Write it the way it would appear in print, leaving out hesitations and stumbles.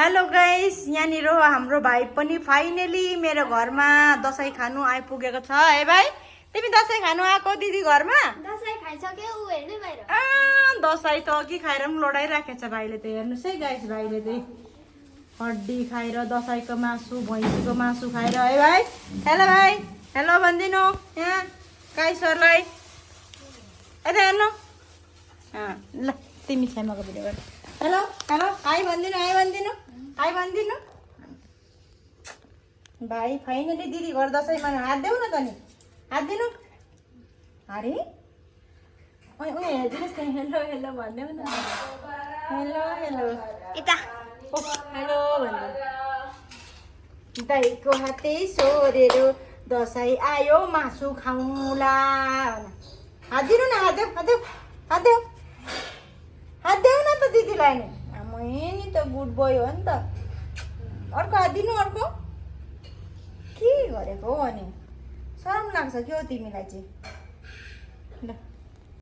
Hello guys, यहाँनिर हाम्रो भाइ पनि फाइनली मेरो घरमा दसैँ खानु आइपुगेको छ है भाइ। तिमी दसैँ खानु आएको दिदी घरमा? दसैँ खाइसक्यो उ हेर्नु बाहिर। दसैँ त अघि खाएर पनि लडाइराखेको छ भाइले त। हेर्नुहोस् है गाइस, भाइले चाहिँ हड्डी खाएर दसैँको मासु भैँसीको मासु खाएर है भाइ। हेलो भाइ, हेलो भनिदिनु यहाँ गाइसहरूलाई। यता हेर्नु ल, तिमी छ्यामाको भिडियो गर। हेलो हेलो, हाई भनिदिनु, हाई भनिदिनु, हाई भनिदिनु। भाइ फाइनली दिदी घर दसैँमा हात देऊ न त नि, हात दिनु। अरे हेरिदिनुहोस् न, हेलो हेलो भनिदेऊ न। हेलो हेलो यता हेलो भनिदेऊ। दाइको हातै सोरेर दसैँ आयो मासु खाउँला। हात दिनु न, हात देऊ, हात देऊ, हात देऊ, हात देऊ न त दिदीलाई नि। आमै नि त गुड बोय हो नि त। अर्को हात दिनु, अर्को। के गरेको हो अनि? शरम लाग्छ क्या हो तिमीलाई चाहिँ। ल